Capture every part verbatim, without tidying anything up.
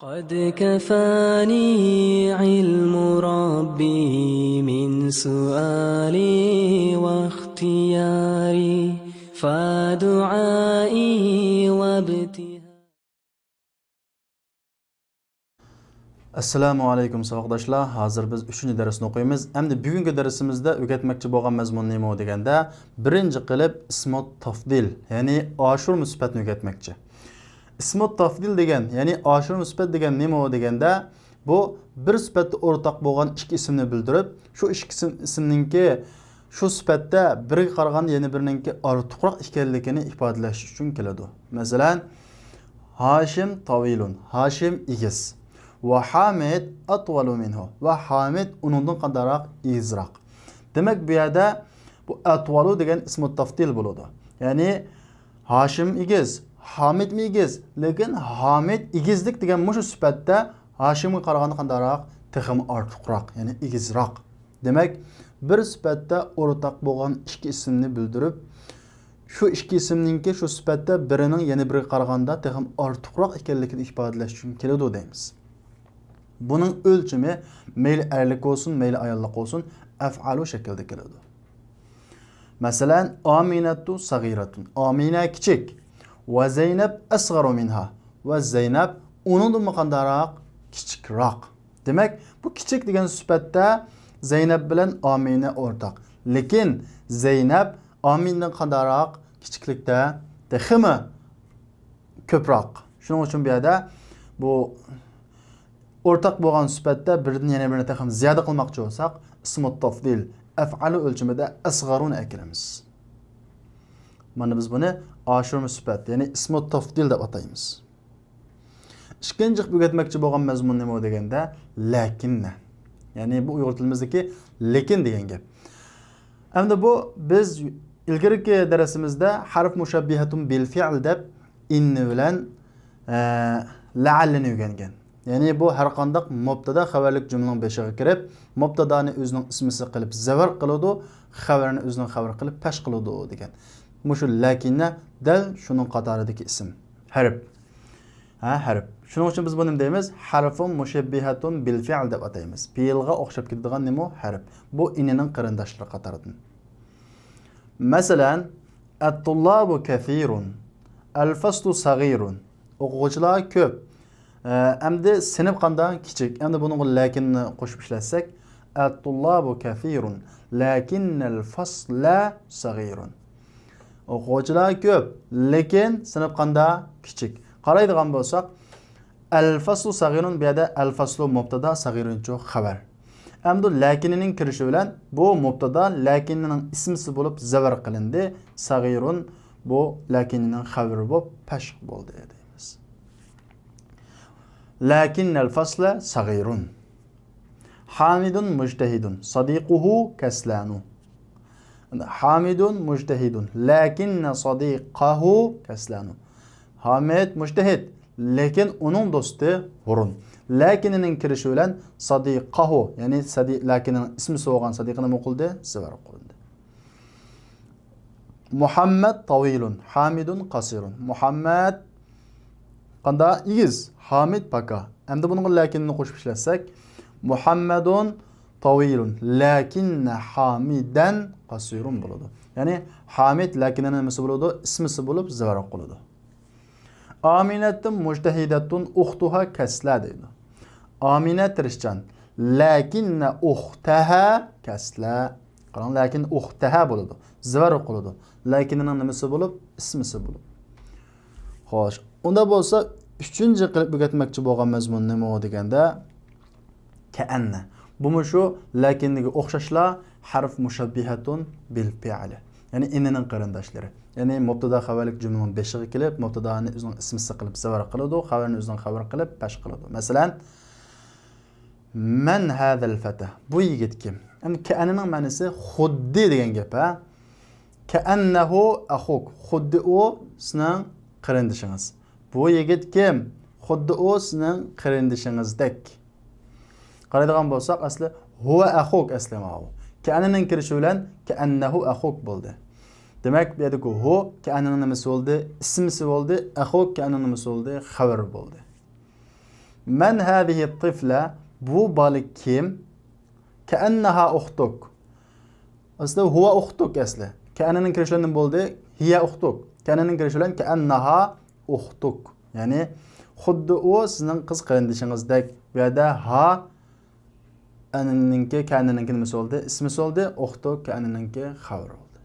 قد كفاني علم ربي من سؤالي واختياري، فدعائي وابتهالي. ئەسسالامۇ ئەلەيكۇم، ساۋاقداشلار. ھازىر بىز ئۈچىنچى دەرسنى ئوقۇيمىز. ئەمدى بۈگۈنكى دەرسىمىزدە ئۆگەتمەكچى بولغان مەزمۇن نېمە دېگەندە، بىرىنچى قىلىپ ئىسمۇ تەفدىل، يەنى ئاشۇرما سۈپەتنى ئۆگەتمەكچى. ئىسمۇ تەفدىل دېگەن، يەنى ئاشۇرما سۈپەت دېگەن نېمە دېگەندە، بۇ بىر سۈپەتتە ئورتاق بولغان ئىككى ئىسىمنى بىلدۈرۈپ، شۇ ئىككى ئىسىم، ئىسىمنىڭكى شۇ سۈپەتتە بىرىگە قارىغاندا يەنە بىرىنىڭكى ئارتۇقراق ئىكەنلىكىنى ئىپادىلەش ئۈچۈن كېلىدۇ. مەسىلەن، ھاشىم تاۋىلۇن، ھاشىم ئېگىز. ۋە ھامىد ئەتۋەلۇ مىنھۇ، ۋە ھامىد ئۇنىڭدىن قانداقراق؟ ئېگىزراق. دېمەك، بۇ يەردە بۇ ئەتۋەلۇ دېگەن ئىسمۇ تەفدىل بولىدۇ. يەنى ھاشىم ئېگىز، ھامىدمۇ ئېگىز، لېكىن ھامىد ئېگىزلىك دېگەن مۇشۇ سۈپەتتە ھاشىمغا قارىغاندا قانداقراق؟ تېخىمۇ ئارتۇقراق، يەنى ئېگىزراق. دېمەك، بىر سۈپەتتە ئورتاق بولغان ئىككى ئىسىمنى بىلدۈرۈپ، شۇ ئىككى ئىسىمنىڭكى شۇ سۈپەتتە بىرىنىڭ يەنە بىرىگە قارىغاندا تېخىمۇ ئارتۇقراق ئىكەنلىكىنى ئىپادىلەش ئۈچۈن كېلىدۇ دەيمىز. بۇنىڭ ئۆلچىمى مەيلى ئەرلىك بولسۇن، مەيلى ئاياللىق بولسۇن، ئەفئالۇ شەكلىدە كېلىدۇ. مەسىلەن، ئامىنەتۇ سەغىرەتۇن، ئامىنە كىچىك. ۋە زەينەب ئەسغەرۇ مىنھا، ۋە زەينەب ئۇنىڭدىنمۇ قانداقراق؟ كىچىكراق. دېمەك، بۇ كىچىك دېگەن سۈپەتتە زەينەب بىلەن ئامىنە ئورتاق. لېكىن زەينەب ئامىنىدىن قانداقراق؟ كىچىكلىكتە تېخىمۇ كۆپرەك. شۇنىڭ ئۈچۈن بۇ يەردە بۇ ئورتاق بولغان سۈپەتتە بىردىن يەنە بىرنى تېخىمۇ زىيادە قىلماقچى بولساق، ئىسمۇ تەفدىل، ئەفئالۇ ئۆلچىمىدە ئەسغەرۇنى ئەكىرىمىز. مانا بىز بۇنى ئاشۇرما سۈپەت، يەنى ئىسمۇ تەفدىل دەپ ئاتايمىز. ئىككىنچى قىلىپ ئۆگەتمەكچى بولغان مەزمۇن نېمە دېگەندە، لەكىننە. يەنى بۇ ئۇيغۇر تىلىمىزدىكى لېكىن دېگەن گەپ. ئەمدى بۇ بىز ئىلگىرىكى دەرسىمىزدە ھەرف مۇشەببىھەتۇن بىل فىئل دەپ ئىننە بىلەن، ئە، لەئەللىنى ئۆگەنگەن. يەنى بۇ ھەرقانداق مۇبتەدا خەۋەرلىك جۈملىنىڭ بېشىغا كىرىپ، مۇبتەدانى ئۆزىنىڭ ئىسمىسى قىلىپ زەۋەر قىلىدۇ، خەۋەرنى ئۆزىنىڭ خەۋىرى قىلىپ پەش قىلىدۇ دېگەن. مۇشۇ لەكىننە دەل شۇنىڭ قاتارىدىكى ئىسىم. ھەرپ. ھە، ھەرپ. شۇنىڭ ئۈچۈن بىز بۇنى نېمە دەيمىز؟ ھەرفۇن مۇشەببىھەتۇن بىل فىئل دەپ ئاتايمىز. پېئىلغا ئوخشاپ كېتىدىغان نېمە ئۇ؟ ھەرپ. بۇ ئىننىنىڭ قېرىنداشلىرى قاتارىدىن. مەسىلەن، ئەتتۇللابۇ كەسىرۇن، ئەلفەسلۇ سەغىرۇن. ئوقۇغۇچىلار كۆپ. ئە، ئەمدى سىنىپ قانداق؟ كىچىك. ئەمدى بۇنىڭغا لەكىننى قوشۇپ ئىشلەتسەك، ئەتتۇللابۇ كەسىرۇن، لەكىننەل فەسلە سەغىرۇن. ئوقۇغۇچىلار كۆپ، لېكىن سىنىپ قانداق؟ كىچىك. قارايدىغان بولساق، ئەلفەسلۇ سەغىرۇن، بۇ يەردە ئەلفەسلۇ مۇبتەدا، سەغىرۇنچۇ خەۋەر. ئەمدى لەكىننىڭ كىرىشى بىلەن بۇ مۇبتەدا لەكىننىڭ ئىسمىسى بولۇپ زەۋەر قىلىندى. سەغىرۇن، بۇ لەكىننىڭ خەۋىرى بولۇپ پەش بولدى دەيمىز. لەكىننەل فەسلە سەغىرۇن. ھامىدۇن مۇجتەھىدۇن، سەدىقۇھۇ كەسلانۇ. ھامىدۇن مۇجتەھىدۇن، لەكىننە سەدىقەھۇ كەسلانۇ. ھامىد مۇجتەھىد، لېكىن ئۇنىڭ دوستى ھۇرۇن. لەكىننىڭ كىرىشى بىلەن سەدىقەھۇ، يەنى سەدى-، لەكىننىڭ ئىسمىسى بولغان سەدىقە نېمە قىلدى؟ زەۋەر قىلدى. مۇھەممەد تاۋىلۇن، ھامىدۇن قاسىرۇن. مۇھەممەد قانداق؟ ئېگىز، ھامىد پاكا. ئەمدى بۇنىڭغا لەكىننى قوشۇپ ئىشلەتسەك، مۇھەممەدۇن تاۋىلۇن، لەكىننە ھامىدەن قاسىرۇن بولىدۇ. يەنى ھامىد لەكىننىڭ نېمىسى بولىدۇ؟ ئىسمىسى بولۇپ زەۋەر قىلىدۇ. ئامىنەتتىن مۇجتەھىدەتتۇن ئۇختۇھا كەسلە دەيدۇ. ئامىنە تىرىشچان. لەكىننە ئۇختەھە كەسلە. قاراڭ، لەكىن ئۇختەھە بولىدۇ. زەۋەر قىلىدۇ. لەكىننىڭ نېمىسى بولۇپ؟ ئىسمىسى بولۇپ. خوش. ئۇندا بولسا ئۈچىنچى قىلىپ ئۆگەتمەكچى بولغان مەزمۇن نېمە دېگەندە، كەئەننە. بۇمۇ شۇ لەكىننىگە ئوخشاشلا ھەرف مۇشەببىھەتۇن بىل پىئلى. يەنى ئىننىنىڭ قېرىنداشلىرى. يەنى مۇبتەدا خەۋەرلىك جۈملىنىڭ بېشىغا كېلىپ، مۇبتادانى ئۆزىنىڭ ئىسمىسى قىلىپ زەۋەر قىلىدۇ، خەۋەرنى ئۆزىنىڭ خەۋىرى قىلىپ پەش قىلىدۇ. مەسىلەن، مەن ھازەل فەتە؟ بۇ يىگىت كىم؟ ئەمدى كەئەننىنىڭ مەنىسى خۇددى دېگەن گەپ، ھە؟ كەئەننەھۇ ئەخۇك. خۇددى ئۇ سېنىڭ قېرىندىشىڭىز. بۇ يىگىت كىم؟ خۇددى ئۇ سېنىڭ قېرىندىشىڭىزدەك. قارايدىغان بولساق، ئەسلى ھۇۋە ئەخۇك ئەسلى ماۋۇ. كەئەننىنىڭ كىرىشى بىلەن كەئەننەھۇ ئەخۇك بولدى. دېمەك، بۇ يەردىكى ھۇ كەئەننىنىڭ نېمىسى بولدى؟ ئىسمىسى بولدى. ئەخۇك كەئەننىنىڭ نېمىسى بولدى؟ خەۋىرى بولدى. مَنْ هَذِهِ الطِّفْلَةُ؟ بۇ بالا كىم؟ كَأَنَّهَا أُخْتُكَ. ئەسلى ھۇۋا ئۇختۇك ئەسلى. كەئەننىڭ كىرىشى بىلەن نېمە بولدى؟ ھىيە ئۇختۇك. كەئەننىڭ كىرىشى بىلەن كەئەننەھا ئۇختۇك. يەنى خۇددى ئۇ سىزنىڭ قىز قېرىندىشىڭىزدەك. بۇ يەردە ھا ئەننىڭكى، كەئەننىڭكى نېمىسى بولدى؟ ئىسمىسى بولدى. ئۇختۇك كەئەننىڭكى خەۋىرى بولدى.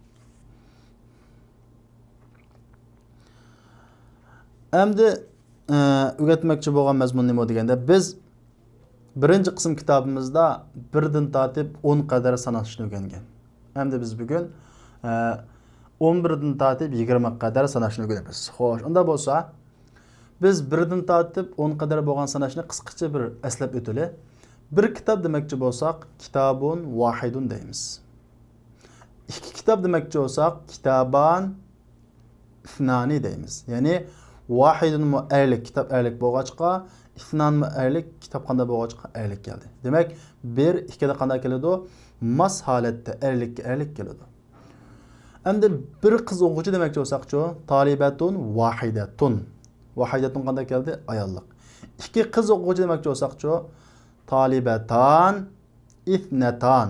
ئەمدى، ئە، ئۆگەتمەكچى بولغان مەزمۇن نېمە دېگەندە، بىز بىرىنچى قىسىم كىتابىمىزدا بىردىن تارتىپ ئون قەدەر ساناشنى ئۆگەنگەن. ئەمدى بىز بۈگۈن، ئە، ئون بىردىن تارتىپ يىگىرمە قەدەر ساناشنى ئۆگىنىمىز. خوش، ئۇنداق بولسا، بىز بىردىن تارتىپ ئون قەدەر بولغان ساناشنى قىسقىچە بىر ئەسلەپ ئۆتىلى. بىر كىتاب دېمەكچى بولساق، كىتابۇن ۋاھىدۇن دەيمىز. ئىككى كىتاب دېمەكچى بولساق، كىتابان ئىسنانى دەيمىز. يەنى ۋاھىدۇنمۇ ئەرلىك، كىتاب ئەرلىك بولغاچقا، ئىسنانمۇ ئەرلىك، كىتاب قانداق بولغاچقا ئەرلىك كەلدى. دېمەك، بىر، ئىككىدە قانداق كېلىدۇ؟ ماس ھالەتتە ئەرلىككە ئەرلىك كېلىدۇ. ئەمدى بىر قىز ئوقۇغۇچى دېمەكچى بولساقچۇ؟ تالىبەتۇن ۋاھىدەتۇن. ۋاھىدەتۇن قانداق كەلدى؟ ئاياللىق. ئىككى قىز ئوقۇغۇچى دېمەكچى بولساقچۇ؟ تالىبەتان ئىسنەتان.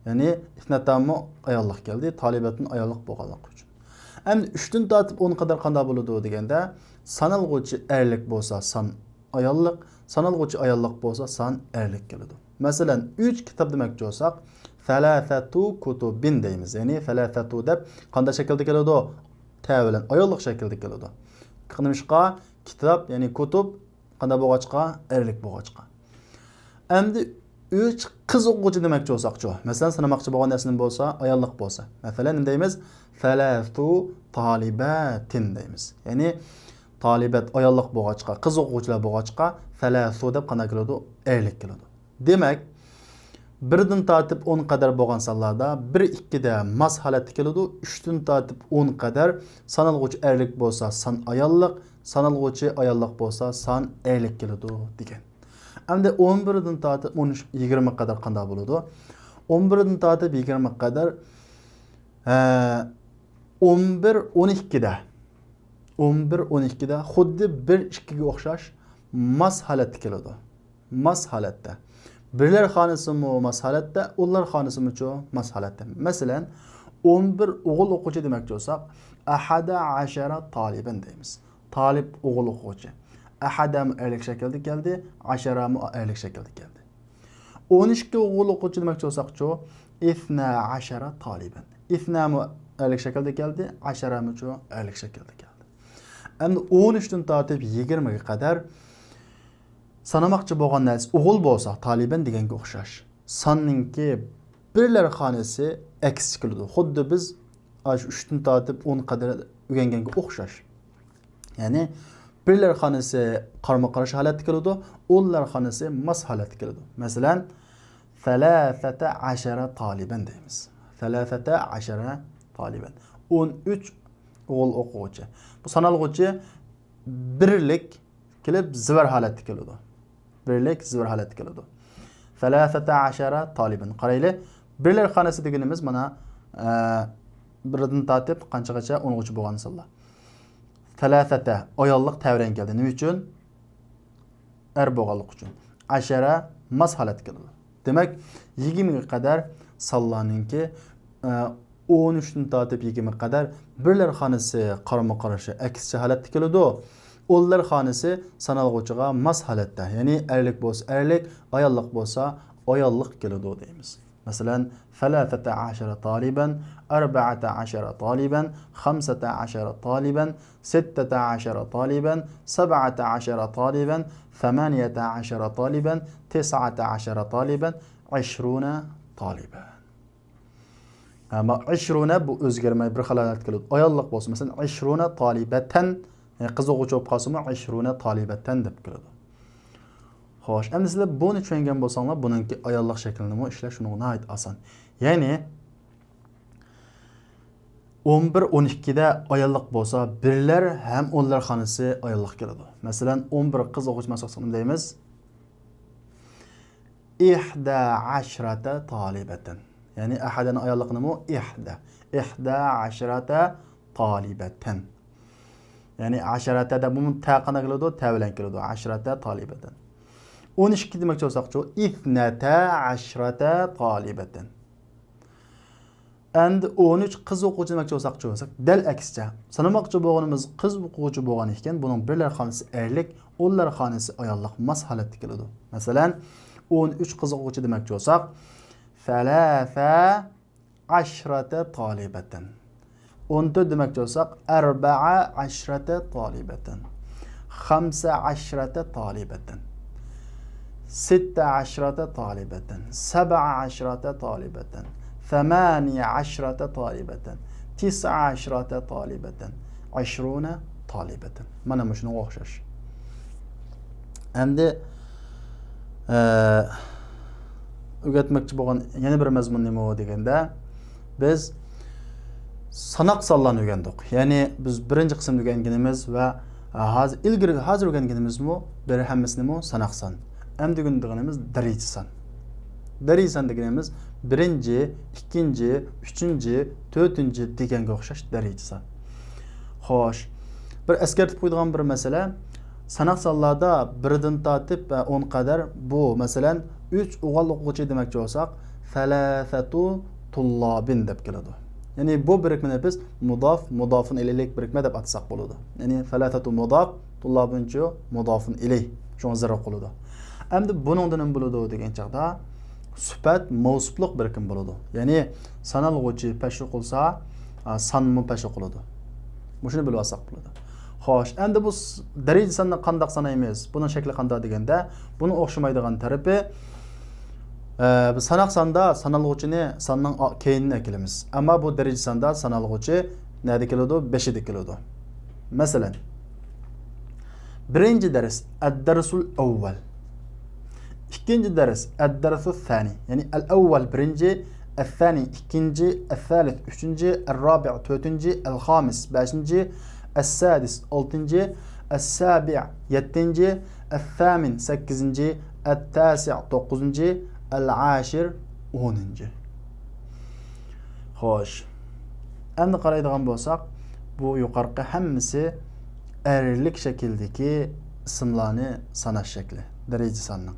يەنى ئىسنەتانمۇ ئاياللىق كەلدى، تالىبەتۇن ئاياللىق بولغانلىقى ئۈچۈن. ئەمدى ئۈچتىن تارتىپ ئون قەدەر قانداق بولىدۇ دېگەندە، سانالغۇچى ئەرلىك بولسا سان ئاياللىق، سانالغۇچى ئاياللىق بولسا سان ئەرلىك كېلىدۇ. مەسىلەن، ئۈچ كىتاب دېمەكچى بولساق، سەلاسەتۇ كۇتۇبىن دەيمىز. يەنى سەلاسەتۇ دەپ قانداق شەكىلدە كېلىدۇ؟ تە بىلەن ئاياللىق شەكىلدە كېلىدۇ. نېمىشقا؟ كىتاب، يەنى كۇتۇب قانداق بولغاچقا؟ ئەرلىك بولغاچقا. ئەمدى ئۈچ قىز ئوقۇغۇچى دېمەكچى بولساقچۇ؟ مەسىلەن، سانىماقچى بولغان نەرسە نېمە بولسا، ئاياللىق بولسا. مەسىلەن، نېمە دەيمىز؟ سەلاسۇ تالىباتىن دەيمىز. يەنى تالىبات ئاياللىق بولغاچقا، قىز ئوقۇغۇچىلار بولغاچقا، سەلاسۇ دەپ قانداق كېلىدۇ؟ ئەرلىك كېلىدۇ. دېمەك، بىردىن تارتىپ ئون قەدەر بولغان سانلاردا بىر، ئىككىدە ماس ھالەتتە كېلىدۇ، ئۈچتىن تارتىپ ئون قەدەر سانالغۇچى ئەرلىك بولسا سان ئاياللىق، سانالغۇچى ئاياللىق بولسا سان ئەرلىك كېلىدۇ دېگەن. ئەمدى ئون بىردىن تارتىپ ئون ئۈچ، يىگىرمە قەدەر قانداق بولىدۇ؟ ئون بىردىن تارتىپ يىگىرمە قەدەر، ھە، ئون بىر، ئون ئىككىدە، ئون بىر، ئون ئىككىدە خۇددى بىر، ئىككىگە ئوخشاش ماس ھالەتتە كېلىدۇ. ماس ھالەتتە. بىرلەر خانىسىمۇ ماس ھالەتتە، ئونلار خانىسىمۇچۇ ماس ھالەتتە. مەسىلەن، ئون بىر ئوغۇل ئوقۇغۇچى دېمەكچى بولساق، ئەھەدە ئەشەرە تالىبەن دەيمىز. تالىب ئوغۇل ئوقۇغۇچى. ئەھەدەمۇ ئەرلىك شەكىلدە كەلدى، ئەشەرەمۇ ئەرلىك شەكىلدە كەلدى. ئون ئىككى ئوغۇل ئوقۇغۇچى دېمەكچى بولساقچۇ، ئىسنا ئەشەرە تالىبەن. ئىسنامۇ ئەرلىك شەكىلدە كەلدى، ئەشەرەمۇچۇ ئەرلىك شەكىلدە كەلدى. ئەمدى ئون ئۈچتىن تارتىپ يىگىرمىگە قەدەر سانىماقچى بولغان نەرسە ئوغۇل بولسا، تالىبەن دېگەنگە ئوخشاش. ساننىڭكى بىرلەر خانىسى ئەكسىچە كېلىدۇ. خۇددى بىز ئاشۇ ئۈچتىن تارتىپ ئون قەدەر ئۆگەنگەنگە ئوخشاش. يەنى بىرلەر خانىسى قارىمۇ قارشى ھالەتتە كېلىدۇ، ئونلار خانىسى ماس ھالەتتە كېلىدۇ. مەسىلەن، سەلاسەتە ئەشەرە تالىبەن دەيمىز. سەلاسەتە ئەشەرە تالىبەن. ئون ئۈچ ئوغۇل ئوقۇغۇچى. بۇ سانالغۇچى بىرلىك كېلىپ زىۋەر ھالەتتە كېلىدۇ. بىرلىك زىۋەر ھالەتتە كېلىدۇ. سەلاسەتە ئەشەرە تالىبەن. قارايلى. بىرلەر خانىسى دېگىنىمىز مانا، ئە، بىردىن تارتىپ قانچىغىچە؟ ئونغىچە بولغان سانلار. سەلاسەتە ئاياللىق تەۋرەن كەلدى. نېمە ئۈچۈن؟ ئەر بولغانلىقى ئۈچۈن. ئەشەرە ماس ھالەتتە كېلىدۇ. دېمەك، يىگىرمىگە قەدەر سانلارنىڭكى، ئە، ئون ئۈچتىن تارتىپ يىگىرمە قەدەر بىرلەر خانىسى قارىمۇ قارشى ئەكسىچە ھالەتتە كېلىدۇ. ئونلار خانىسى سانالغۇچىغا ماس ھالەتتە، يەنى ئەرلىك بولسا ئەرلىك، ئاياللىق بولسا ئاياللىق كېلىدۇ دەيمىز. مەسىلەن، سەلاسەتە ئەشەرە تالىبەن، ئەربەئەتە ئەشەرە تالىبەن، خەمسەتە ئەشەرە تالىبەن، سىتتەتە ئەشەرە تالىبەن، سەبئەتە ئەشەرە تالىبەن، سەمانىيەتە ئەشەرە تالىبەن، تىسئەتە ئەشەرە تالىبەن، ئەشرۇنە تالىبەن. ئەمما ئەشرۇنە بۇ ئۆزگەرمەي بىر خىل ھالەتتە كېلىدۇ. ئاياللىق بولسا، مەسىلەن، ئەشرۇنە تالىبەتەن، يەنى قىز ئوقۇغۇچى بولۇپ قالسىمۇ، ئەشرۇنە تالىبەتەن دەپ كېلىدۇ. خوش، ئەمدى سىلەر بۇنى چۈشەنگەن بولساڭلار، بۇنىڭكى ئاياللىق شەكلىنىمۇ ئىشلەش شۇنىڭغا ناھايىتى ئاسان. يەنى، ئون بىر، ئون ئىككىدە ئاياللىق بولسا، بىرلەر ھەم ئونلار خانىسى ئاياللىق كېلىدۇ. مەسىلەن، ئون بىر قىز ئوقۇغۇچى ماس ھالەتتە نېمە دەيمىز؟ ئىھدا ئەشرەتە تالىبەتەن. يەنى ئەھەدەنىڭ ئاياللىقىنىمۇ ئىھدا. ئىھدا ئەشرەتە تالىبەتەن. يەنى عشرة دەپ بۇمۇ تە قانداق كېلىدۇ؟ تە بىلەن كېلىدۇ. عشرة طالبة. ئون ئىككى دېمەكچى بولساقچۇ؟ اثنتا عشرة طالبة. ئەمدى ئون ئۈچ قىز ئوقۇغۇچى دېمەكچى بولساقچۇ؟ دەل ئەكسىچە. سانىماقچى بولغىنىمىز قىز ئوقۇغۇچى بولغان ئىكەن، بۇنىڭ بىرلەر خانىسى ئەرلىك، ئونلار خانىسى ئاياللىق، ماس ھالەتتە كېلىدۇ. مەسىلەن، ئون ئۈچ قىز ئوقۇغۇچى دېمەكچى بولساق، ثلاثة عشرة طالبة. ئون تۆت دېمەكچى بولساق، أربع عشرة طالبة، خمس عشرة طالبة، ست عشرة طالبة، سبع عشرة طالبة، ثمان عشرة طالبة، تسع عشرة طالبة، عشرون طالبة. مانا مۇشۇنىڭغا ئوخشاش. ئەمدى، ئە، ئۆگەتمەكچى بولغان يەنە بىر مەزمۇن نېمە دېگەندە، بىز ساناق سانلارنى ئۆگەندۇق. يەنى بىز بىرىنچى قىسىمدا ئۆگەنگىنىمىز ۋە، ئە، ھازىر ئىلگىرى، ھازىر ئۆگەنگىنىمىزمۇ بىر ھەممىسىنىمۇ ساناق سان. ئەمدى بۈگۈن دېگىنىمىز دەرىجە سان. دەرىجە سان دېگىنىمىز بىرىنچى، ئىككىنچى، ئۈچىنچى، تۆتىنچى دېگەنگە ئوخشاش دەرىجە سان. خوش، بىر ئەسكەرتىپ قويىدىغان بىر مەسىلە. ساناق سانلاردا بىردىن تارتىپ، ئە، ئون قەدەر بۇ، مەسىلەن، ئۈچ ئوغۇل ئوقۇغۇچى دېمەكچى بولساق، ثلاثة طلاب دەپ كېلىدۇ. يەنى بۇ بىرىكمىنى بىز مۇداف، مۇدافۇن ئىلەيھلىك بىرىكمە دەپ ئاتىساق بولىدۇ. يەنى ثلاثة مۇداف، طلابۇنچۇ مۇدافۇن ئىلەيھ. شۇڭا زەرب قىلىدۇ. ئەمدى بۇنىڭدا نېمە بولىدۇ دېگەن چاغدا، سۈپەت مەۋسۇپلۇق بىرىكمە بولىدۇ. يەنى سانالغۇچى پەشۋا قىلسا، ئا، سانمۇ پەشۋا قىلىدۇ. مۇشۇنى بىلىۋالساق بولىدۇ. خوش، ئەمدى بۇ س-، دەرىجە ساننى قانداق سانايمىز؟ بۇنىڭ شەكلى قانداق دېگەندە، بۇنىڭ ئوخشىمايدىغان تەرىپى، ئە، بىز ساناق ساندا سانالغۇچىنى ساننىڭ ئا-، كەينىدىن ئەكېلىمىز. ئەمما بۇ دەرىجە ساندا سانالغۇچى نەدە كېلىدۇ؟ بېشىدا كېلىدۇ. مەسىلەن، بىرىنچى دەرس، الدرس الأول. ئىككىنچى دەرس، الدرس الثاني. يەنى الأول بىرىنچى، الثاني ئىككىنچى، الثالث ئۈچىنچى، الرابع تۆتىنچى، الخامس بەشىنچى، السادس ئالتىنچى، السابع يەتتىنچى، الثامن سەككىزىنچى، التاسع توققۇزىنچى، العاشر ئونىنچى. خوش. ئەمدى قارايدىغان بولساق، بۇ يۇقىرىقى ھەممىسى ئەرلىك شەكىلدىكى ئىسىملارنى ساناش شەكلى، دەرىجە ساننىڭ.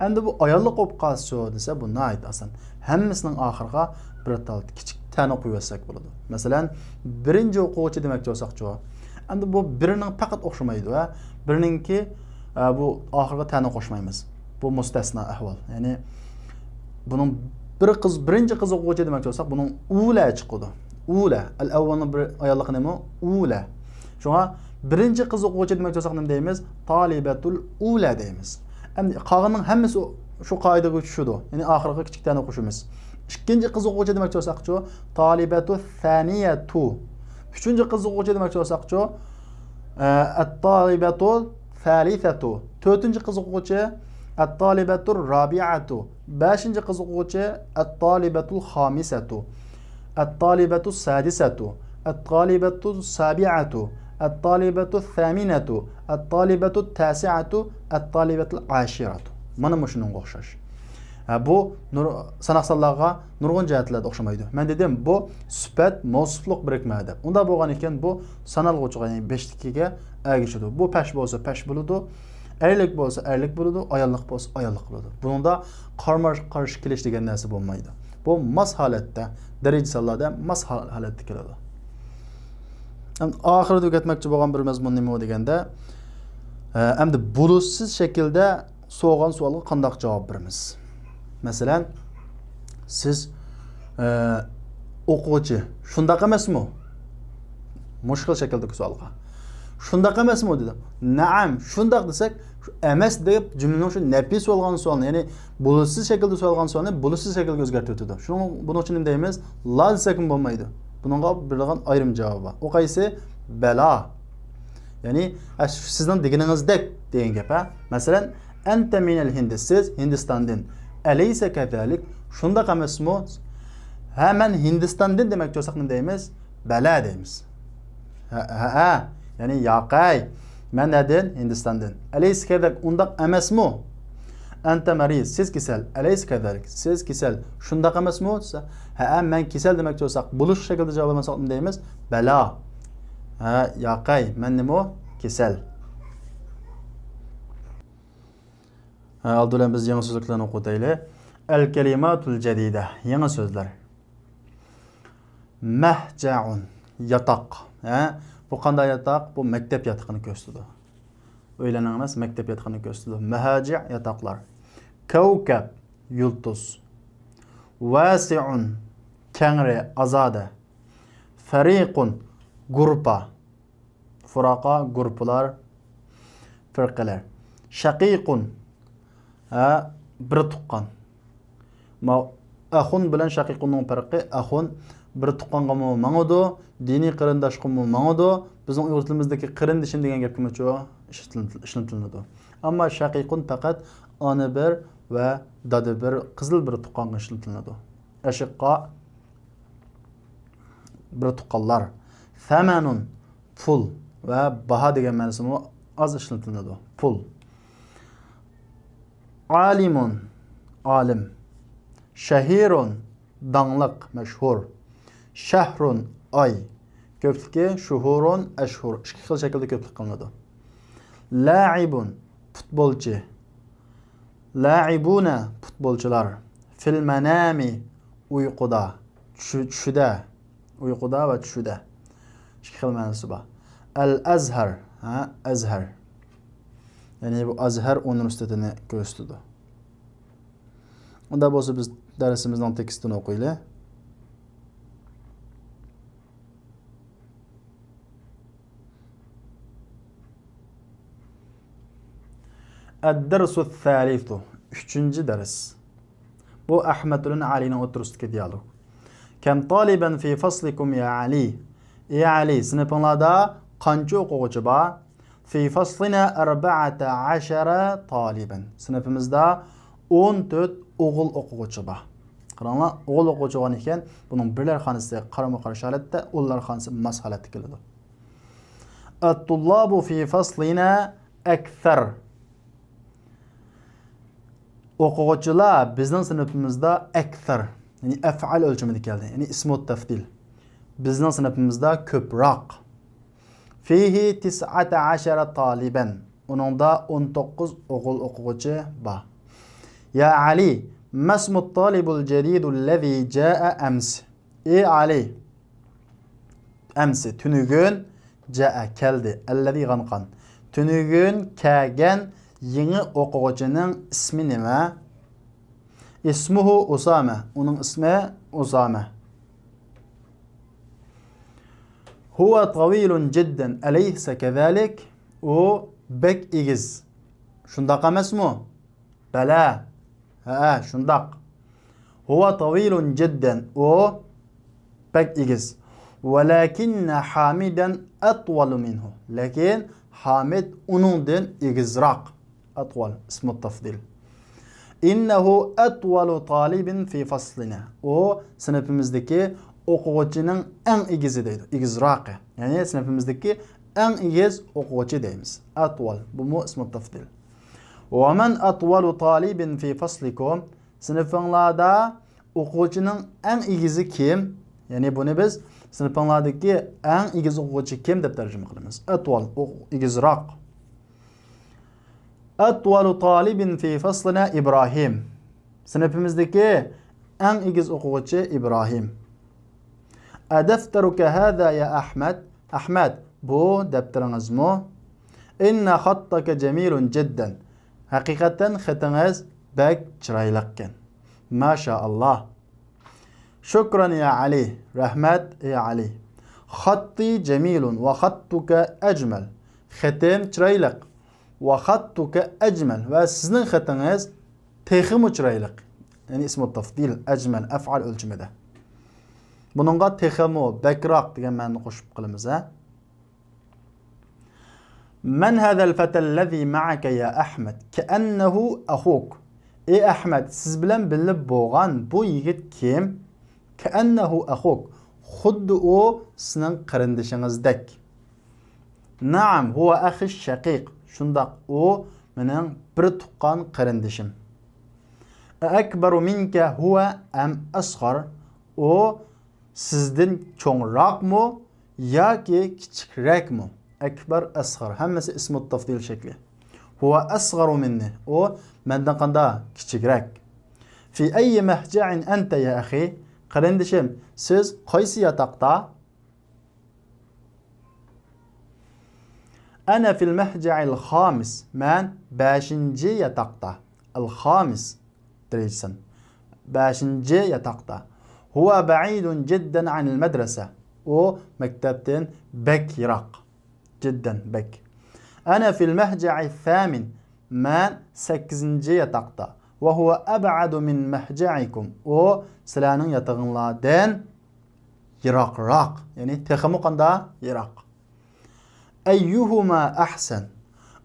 ئەمدى بۇ ئاياللىق بولۇپ قالسىچۇ دېسە، بۇ ناھايىتى ئاسان. ھەممىسىنىڭ ئاخىرىغا بىر تال كىچىك تەنى قويۇۋەتسەك بولىدۇ. مەسىلەن، بىرىنچى ئوقۇغۇچى دېمەكچى بولساقچۇ؟ ئەمدى بۇ بىرنىڭ پەقەت ئوخشىمايدۇ، ھە؟ بىرنىڭكى، ئە، بۇ ئاخىرىغا تەنى قوشمايمىز. بۇ مۇستەسنا ئەھۋال. يەنى بۇنىڭ بىر قىز، بىرىنچى قىز ئوقۇغۇچى دېمەكچى بولساق، بۇنىڭ ئۇلە چىقىدۇ. ئۇلە. ئەل ئەۋۋەلنىڭ بىر ئاياللىقى نېمە؟ ئۇلە. شۇڭا بىرىنچى قىز ئوقۇغۇچى دېمەكچى بولساق نېمە دەيمىز؟ تالىبەتۇل ئۇلە دەيمىز. ئەمدى قالغىنىنىڭ ھەممىسى شۇ قائىدىگە چۈشىدۇ. يەنى ئاخىرىغا كىچىك تەنى قوشىمىز. ئىككىنچى قىز ئوقۇغۇچى دېمەكچى بولساقچۇ؟ تالىبەتۇ سانىيەتۇ. ئۈچىنچى قىز ئوقۇغۇچى دېمەكچى بولساقچۇ؟ ئە، ئەتتالىبەتۇ سالىسەتۇ. تۆتىنچى قىز ئوقۇغۇچى، ئەتتالىبەتۇ رابىئەتۇ. بەشىنچى قىز ئوقۇغۇچى، ئەتتالىبەتۇ خامىسەتۇ. ئەتتالىبەتۇ سادىسەتۇ. ئەتتالىبەتۇ سابىئەتۇ. ئەتتالىبەتۇ سامىنەتۇ. ئەتتالىبەتۇ تاسىئەتۇ. ئەتتالىبەتۇ ئاشىرەتۇ. مانا مۇشۇنىڭغا ئوخشاش. ھە، بۇ نۇر-، ساناق سانلارغا نۇرغۇن جەھەتلەردە ئوخشىمايدۇ. مەن دېدىم، بۇ سۈپەت مەۋسۇپلۇق بىرىكمە دەپ. ئۇنداق بولغان ئىكەن، بۇ سانالغۇچىغا، يەنى بېشىدىكىگە ئەگىشىدۇ. بۇ پەش بولسا پەش بولىدۇ، ئەرلىك بولسا ئەرلىك بولىدۇ، ئاياللىق بولسا ئاياللىق بولىدۇ. بۇنىڭدا قارمۇ قارشى كېلىش دېگەن نەرسە بولمايدۇ. بۇ ماس ھالەتتە، دەرىجە سانلاردا ماس ھال-، ھالەتتە كېلىدۇ. ئەمدى ئاخىرىدا ئۆگەتمەكچى بولغان بىر مەزمۇن نېمە دېگەندە، ئە، ئەمدى بولۇشسىز شەكىلدە سورىغان سوئالغا قانداق جاۋاب بېرىمىز؟ مەسىلەن، سىز، ئە، ئوقۇغۇچى، شۇنداق ئەمەسمۇ؟ مۇشۇ خىل شەكىلدىكى سوئالغا. شۇنداق ئەمەسمۇ؟ دېدىم. نەئەم، شۇنداق دېسەك، شۇ ئەمەس دەپ جۈملىنىڭ شۇ نەپى سوئالغان سوئالنى، يەنى بولۇشسىز شەكىلدە سوئالغان سوئالنى بولۇشسىز شەكىلگە ئۆزگەرتىۋېتىدۇ. شۇنىڭ، بۇنىڭ ئۈچۈن نېمە دەيمىز؟ لا دېسەكمۇ بولمايدۇ. بۇنىڭغا بېرىدىغان ئايرىم جاۋابى بار. ئۇ قايسى؟ بەلا. يەنى، ھە، سىزنىڭ دېگىنىڭىزدەك دېگەن گەپ، ھە. مەسىلەن، ئەنتە مىنەل ھىندى، سىز ھىندىستاندىن. ئەلەيسە كەزالىك، شۇنداق ئەمەسمۇ؟ ھە، مەن ھىندىستاندىن دېمەكچى بولساق نېمە دەيمىز؟ بەلە دەيمىز. ھە، ھە، ھە. يەنى، ياقەي، مەن نەدىن؟ ھىندىستاندىن. ئەلەيسە كەزالىك، ئۇنداق ئەمەسمۇ؟ ئەنتە مەرىز، سىز كېسەل. ئەلەيسە كەزالىك، سىز كېسەل. شۇنداق ئەمەسمۇ؟ دېسە، ھە، مەن كېسەل دېمەكچى بولساق، بولۇش شەكلىدە جاۋاب ئالمىساق نېمە دەيمىز؟ بەلا. ھە، ياقەي، مەن نېمە؟ كېسەل. ھە، ئالدى بىلەن بىز يېڭى سۆزلۈكلەرنى ئوقۇۋېتەيلى. ئەل كەلىماتۇل جەدىدە، يېڭى سۆزلەر. مەھجەئۇن، ياتاق. ھە؟ بۇ قانداق ياتاق؟ بۇ مەكتەپ ياتىقىنى كۆرسىتىدۇ. ئۆيلەرنىڭ ئەمەس، مەكتەپ ياتىقىنى كۆرسىتىدۇ. مەھاجىئ، ياتاقلار. كەۋكەب، يۇلتۇز. ۋاسىئۇن، كەڭرى، ئازادە. فەرىقۇن، گۇرۇپپا. فۇراقا، گۇرۇپپىلار، فىرقىلەر. شەقىقۇن، ھە، بىر تۇغقان. ما-، ئەخۇن بىلەن شەقىقۇننىڭ پەرقى، ئەخۇن بىر تۇغقانغىمۇ ماڭىدۇ، دىنىي قېرىنداشقىمۇ ماڭىدۇ. بىزنىڭ ئۇيغۇر تىلىمىزدىكى قېرىندىشىم دېگەن گەپكىمۇ شۇ ئىشلىتىل-، ئىشلىتىلىدۇ. ئەمما شەقىقۇن پەقەت ئانا بىر ۋە دادا بىر، قىزىل بىر تۇغقانغا ئىشلىتىلىدۇ. ئەشىققا، بىر تۇغقانلار. سەمەنۇن، پۇل ۋە باھا دېگەن مەنىسىمۇ ئاز ئىشلىتىلىدۇ. پۇل. ئالىمۇن، ئالىم. شەھىرۇن، داڭلىق، مەشھۇر. شەھرۇن، ئاي. كۆپلۈكى شۇھۇرۇن، ئەشھۇر. ئىككى خىل شەكىلدە كۆپلۈك قىلىنىدۇ. لاعىبۇن، پۇتبولچى. لاعىبۇنە، پۇتبولچىلار. فىل مەنامى، ئۇيقۇدا، چۈ-، چۈشىدە. ئۇيقۇدا ۋە چۈشىدە. ئىككى خىل مەنىسى بار. ئەل ئەزھەر، ھە، ئەزھەر. يەنى بۇ ئەزھەر ئۇنىۋېرسىتېتىنى كۆرسىتىدۇ. ئۇنداق بولسا بىز دەرسىمىزنىڭ تېكىستىنى ئوقۇيلى. ئەددەرسۇ سالىسۇ، ئۈچىنچى دەرس. بۇ ئەھمەد بىلەن ئەلىنىڭ ئوتتۇرىسىدىكى دىيالوگ. كەم تالىبەن فى فەسلىكۇم يا ئەلى. ئى ئەلى، سىنىپىڭلاردا قانچە ئوقۇغۇچى بار؟ فى فەسلىنا ئەربەئەتە ئەشەرە تالىبەن. سىنىپىمىزدا ئون تۆت ئوغۇل ئوقۇغۇچى بار. قاراڭلار، ئوغۇل ئوقۇغۇچى بولغان ئىكەن، بۇنىڭ بىرلەر خانىسى قارىمۇ قارشى ھالەتتە، ئونلار خانىسى ماس ھالەتتە كېلىدۇ. ئەتتۇللابۇ فى فەسلىنا ئەكسەر. ئوقۇغۇچىلار بىزنىڭ سىنىپىمىزدا ئەكسەر، يەنى ئەفئال ئۆلچىمىدە كەلدى، يەنى ئىسمۇ تەفدىل. بىزنىڭ سىنىپىمىزدا كۆپرەك. فىھى تىسئەتە ئەشەرە تالىبەن. ئۇنىڭدا ئون توققۇز ئوغۇل ئوقۇغۇچى بار. يا ئەلى، مەسمۇت تالىبۇل جەدىدۇل لەزى جائە ئەمس. ئى ئەلى، ئەمسى، تۈنۈگۈن، جائە، كەلدى، ئەللەزى غانقان. تۈنۈگۈن كەلگەن يېڭى ئوقۇغۇچىنىڭ ئىسمى نېمە؟ ئىسمۇھۇ ئۇسامە. ئۇنىڭ ئىسمى ئۇسامە. ھۇۋە تاۋىلۇن جىددەن، ئەلەيسە كەزالىك؟ ئۇ بەك ئېگىز. شۇنداق ئەمەسمۇ؟ بەلە. ھەئە، شۇنداق. ھۇۋە تاۋىلۇن جىددەن. ئۇ بەك ئېگىز. ۋەلەكىننە ھامىدەن ئەتۋالۇ مىنھۇ. لېكىن ھامىد ئۇنىڭدىن ئېگىزراق. ئەتۋال، ئىسمۇ تەفدىل. ئىننەھۇ ئەتۋالۇ تالىبىن فى فەسلىنا. ئۇ سىنىپىمىزدىكى ئوقۇغۇچىنىڭ ئەڭ ئېگىزى دەيدۇ. ئېگىزراقى. يەنى سىنىپىمىزدىكى ئەڭ ئېگىز ئوقۇغۇچى دەيمىز. ئەتۋال. بۇمۇ ئىسمۇ تەفدىل. ۋەمەن ئەتۋالۇ تالىبىن فى فەسلىكۇم. سىنىپىڭلاردا ئوقۇغۇچىنىڭ ئەڭ ئېگىزى كىم؟ يەنى بۇنى بىز سىنىپىڭلاردىكى ئەڭ ئېگىز ئوقۇغۇچى كىم دەپ تەرجىمە قىلىمىز. ئەتۋال، ئو-، ئېگىزراق. ئەتۋالۇ تالىبىن فى فەسلىنا ئىبراھىم. سىنىپىمىزدىكى ئەڭ ئېگىز ئوقۇغۇچى ئىبراھىم. ئەدەفتەرۇكە ھازا يا ئەھمەد؟ ئەھمەد، بۇ دەپتىرىڭىزمۇ؟ ئىننە خەتتەكە جەمىلۇن جىددەن. ھەقىقەتەن خېتىڭىز بەك چىرايلىقكەن. ماشائاللا. شۇكران يا ئەلى. رەھمەت، ئەي ئەلى. خەتتى جەمىلۇن ۋە خەتتۇكە ئەجمەل. خېتىم چىرايلىق. ۋە خەتتۇكە ئەجمەل. ۋە سىزنىڭ خېتىڭىز تېخىمۇ چىرايلىق. يەنى ئىسمۇ تەفدىل، ئەجمەل، ئەفئال ئۆلچىمىدە. بۇنىڭغا تېخىمۇ، بەكراق دېگەن مەنىنى قوشۇپ قىلىمىز، ھە؟ مەن ھازەل فەتەللەزى مەئەكە يا ئەھمەد؟ كەئەننەھۇ ئەخۇك. ئەي ئەھمەد، سىز بىلەن بىللە بولغان بۇ يىگىت كىم؟ كەئەننەھۇ ئەخۇك. خۇددى ئۇ سېنىڭ قېرىندىشىڭىزدەك. نەئەم، ھۇۋە ئەخى شەقىق. شۇنداق، ئۇ مېنىڭ بىر تۇغقان قېرىندىشىم. ئەئەكبەرۇ مىنكە ھۇۋە ئەم ئەسغار؟ ئۇ سىزدىن چوڭراقمۇ ياكى كىچىكرەكمۇ؟ ئەكبەر، ئەسغەر، ھەممىسى ئىسمۇت تەفزىل شەكلى. ھۇۋە ئەسغەرۇ مىننى، ئۇ مەندىن قاندا كىچىكرەك. فى ئەييى مەھجەئىن ئەنتە يا ئەخى؟ قېرىندىشىم، سىز قايسى ياتاقتا؟ ئەنە فىل مەھجەئىل خامىس، مەن بەشىنچى ياتاقتا. ئەل خامىس دەرىجىسىن. بەشىنچى ياتاقتا. ھۇۋە بەئىدۇن جىددەن ئەنىل مەدرەسە، ئۇ مەكتەپتىن بەك يىراق. جىددەن بەك. ئەنە فىل مەھجەئىس سامىن، مەن سەككىزىنچى ياتاقتا. ۋە ھۇۋە ئەبئەدۇ مىن مەھجەئىكۇم، ئۇ سىلەرنىڭ ياتىقىڭلاردىن يىراقراق، يەنى تېخىمۇ قاندا يىراق. ئەييۇھۇما ئەھسەن،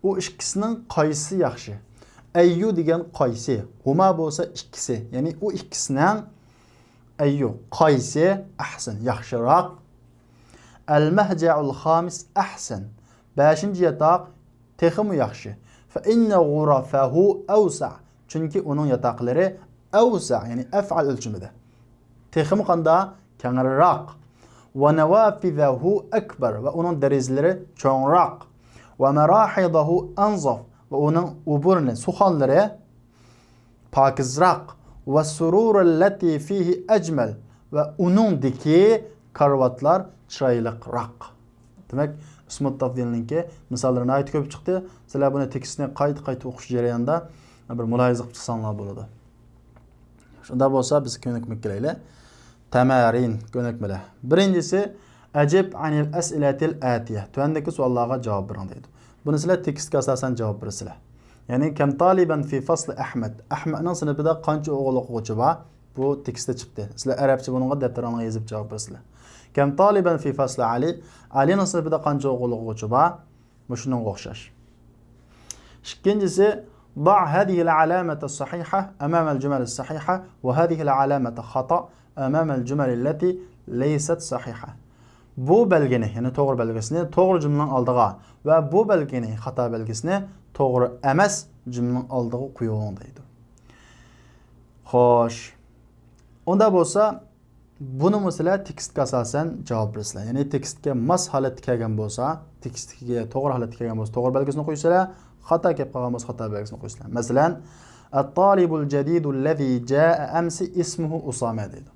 ئۇ ئىككىسىنىڭ قايسىسى ياخشى؟ ئەييۇ دېگەن قايسى، ھۇما بولسا ئىككىسى، يەنى ئۇ ئىككىسىنىڭ، ئەييۇ، قايسى، ئەھسەن، ياخشىراق. ئەل مەھجەئۇل خامىس ئەھسەن، بەشىنچى ياتاق تېخىمۇ ياخشى. فە ئىننە غۇرەفەھۇ ئەۋسەئ، چۈنكى ئۇنىڭ ياتاقلىرى ئەۋسەئ، يەنى ئەفئەل ئۆلچىمىدە. تېخىمۇ قاندا كەڭرىراق. ۋە نەۋافىزەھۇ ئەكبەر، ۋە ئۇنىڭ دېرىزىلىرى چوڭراق. ۋە مەراھىزەھۇ ئەنزەف، ۋە ئۇنىڭ ئوبورىنى، سۇخانلىرى پاكىزراق. ۋە سۇرۇرەللەتى فىھى ئەجمەل، ۋە ئۇنىڭدىكى كارىۋاتلار چىرايلىقراق. دېمەك، ئىسمۇت تەفزىلنىڭكى مىساللىرى ناھايىتى كۆپ چىقتى. سىلەر بۇنى تېكىستنى قايتا-قايتا ئوقۇش جەريانىدا بىر مۇلاھىزە قىلىپ چىقساڭلار بولىدۇ. شۇنداق بولسا، بىز كۆنۈكمىگە كېلەيلى. تەمارىن، كۆنۈكمىلەر. بىرىنچىسى، ئەجىب ئەنىل ئەسئىلەتىل ئەتىيە. تۆۋەندىكى سوئاللارغا جاۋاب بېرىڭ دەيدۇ. بۇنى سىلەر تېكىستكە ئاساسەن جاۋاب بېرىسىلەر. يەنى، كەم تالىبەن فى فەسلى ئەھمەد. ئەھمەدنىڭ سىنىپىدا قانچە ئوغۇل ئوقۇغۇچى بار؟ بۇ تېكىستتا چىقتى. سىلەر ئەرەبچە بۇنىڭغا دەپتىرىڭلارغا يېزىپ جاۋاب بېرىسىلەر. كەم تالىبەن فى فەسلى ئەلى. ئەلىنىڭ سىنىپىدا قانچە ئوغۇل ئوقۇغۇچى بار؟ مۇشۇنىڭغا ئوخشاش. ئىككىنچىسى، ضع هذه العلامة الصحيحة أمام الجمل الصحيحة وهذه العلامة خطأ أمام الجمل التي ليست صحيحة. بۇ بەلگىنى، يەنى توغرا بەلگىسىنى توغرا جۈملىنىڭ ئالدىغا ۋە بۇ بەلگىنى، خاتا بەلگىسىنى توغرا ئەمەس جۈملىنىڭ ئالدىغا قويۇڭ دەيدۇ. خوش. ئۇنداق بولسا، بۇنىمۇ سىلەر تېكىستكە ئاساسەن جاۋاب بېرىسىلەر. يەنى تېكىستكە ماس ھالەتتە كەلگەن بولسا، تېكىستكە توغرا ھالەتتە كەلگەن بولسا، توغرا بەلگىسىنى قويىسىلەر. خاتا كەپ قالغان بولسا، خاتا بەلگىسىنى قويىسىلەر. مەسىلەن، الطالب الجديد الذي جاء أمس اسمه أسامة دەيدۇ.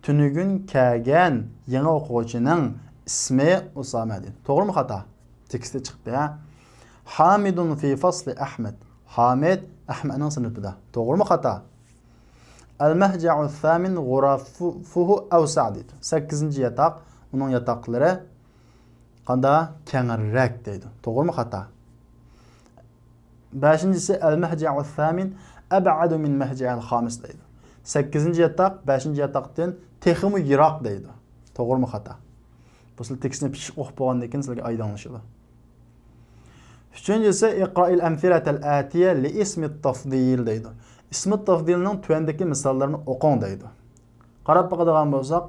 تۈنۈگۈن كەلگەن يېڭى ئوقۇغۇچىنىڭ ئىسمى ئۇسامە دەيدۇ. توغرىمۇ خاتا؟ تېكىستى چىقتى، ھە؟ حامد في فصل أحمد. ھامىد ئەھمەدنىڭ سىنىپىدا. توغرىمۇ خاتا؟ المهجع الثامن غرفه أوسع دەيدۇ. سەككىزىنچى ياتاق، ئۇنىڭ ياتاقلىرى قاندا؟ كەڭرەك دەيدۇ. توغرىمۇ خاتا؟ بەشىنچىسى، المهجع الثامن أبعد من مهجع الخامس دەيدۇ. سەككىزىنچى ياتاق بەشىنچى ياتاقتىن تېخىمۇ يىراق دەيدۇ. توغرىمۇ خاتا؟ بۇ سىلەر تېكىستنى پىششىق ئوقۇپ بولغاندىن كېيىن سىلەرگە ئايدىڭلىشىدۇ. ئۈچىنچىسى، اقرأ الأمثلة الآتية لاسم التفضيل دەيدۇ. ئىسمى تەفزىلنىڭ تۆۋەندىكى مىساللىرىنى ئوقۇڭ دەيدۇ. قاراپ باقىدىغان بولساق،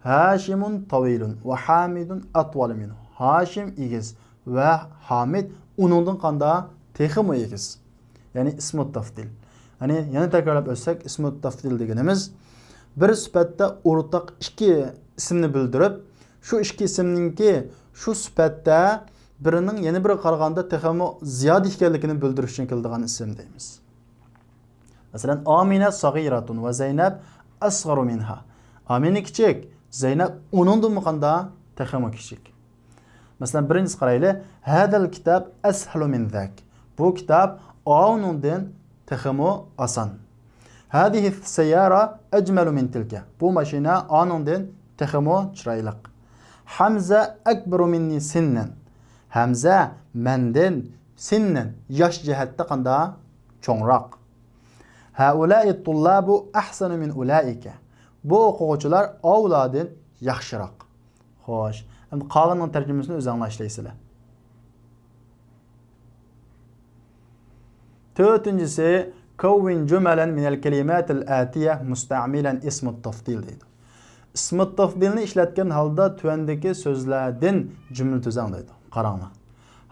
ھاشىمۇن تاۋىلۇن ۋە ھامىدۇن ئەتۋالۇ مىنھۇ. ھاشىم ئېگىز ۋە ھامىد ئۇنىڭدىن قاندا؟ تېخىمۇ ئېگىز. يەنى ئىسمۇت تەفزىل. يەنى يەنە تەكرارلاپ ئۆتسەك، ئىسمۇت تەفزىل دېگىنىمىز بىر سۈپەتتە ئورتاق ئىككى ئىسىمنى بىلدۈرۈپ، شۇ ئىككى ئىسىمنىڭكى شۇ سۈپەتتە بىرىنىڭ يەنە بىرىگە قارىغاندا تېخىمۇ زىيادە ئىكەنلىكىنى بىلدۈرۈش ئۈچۈن كېلىدىغان ئىسىم دەيمىز. مەسىلەن، ئامىنە سەغىرەتۇن ۋە زەينەپ ئەسغەرۇ مىنھا. ئامىنە كىچىك، زەينەپ ئۇنىڭدىنمۇ قاندا؟ تېخىمۇ كىچىك. مەسىلەن، بىرىنچىسى قارايلى. ھەزەل كىتاب ئەسھەلۇ مىن زاك. بۇ كىتاب ئاۋۇنىڭدىن تېخىمۇ ئاسان. ھەزىھىس سەييارە ئەجمەلۇ مىن تىلكە. بۇ ماشىنا ئانىڭدىن تېخىمۇ چىرايلىق. ھەمزە ئەكبەرۇ مىننى سىننەن. ھەمزە مەندىن سىننەن، ياش جەھەتتە قاندا؟ چوڭراق. ھەئۇلائىت تۇللابۇ ئەھسەنۇ مىن ئۇلائىكە. بۇ ئوقۇغۇچىلار ئاۋۇلاردىن ياخشىراق. خوش، ئەمدى قالغىنىنىڭ تەرجىمىسىنى ئۆزۈڭلار ئىشلەيسىلەر. تۆتىنچىسى، كەۋۋىن جۈمەلەن مىنەل كەلىماتىل ئەتىيە مۇستەئمىلەن ئىسمۇت تەفزىل دەيدۇ. ئىسمۇت تەفزىلنى ئىشلەتكەن ھالدا تۆۋەندىكى سۆزلەردىن جۈملە تۈزەڭ دەيدۇ. قاراڭلار.